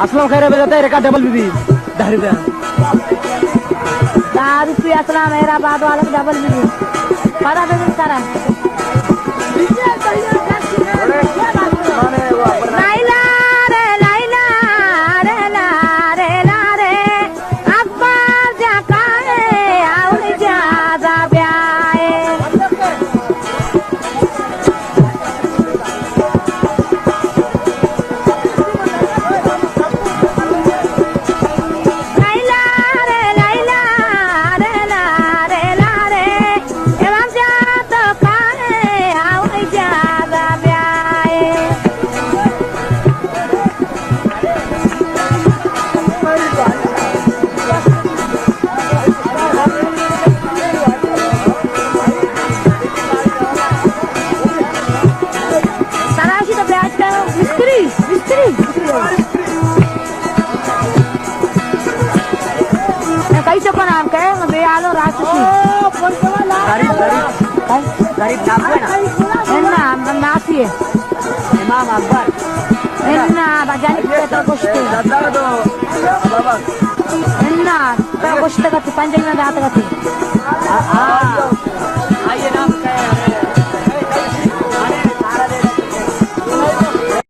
اسلم خیر بجاتا ہے، رکا ڈبل بی بی، دہ روپیہ۔ دہ روپیہ اسلم خیر آباد والا ڈبل بی بی۔ پدا بی بی سارا۔ لیلا رے، لیلا رے، لیلا رے، لیلا رے۔ اکبر جا کائے اور جادا بیائے۔ لیلا رے، لیلا رے، لا رے، لا رے۔ امام جادا کائے اور جادا بیائے۔ تراشی تو بیاج کا مستری، مستری۔ کئی چکو نام کئے؟ بے آلو راست کی۔ غریب، غریب۔ غریب نام کئے نا؟ انا، ناسی ہے۔ امام اکبر۔ انا، بجانی پتر گوشتے۔ انا، پتر گوشتے کتی، پنجائی میں دات کتی۔ ہاں، ہاں۔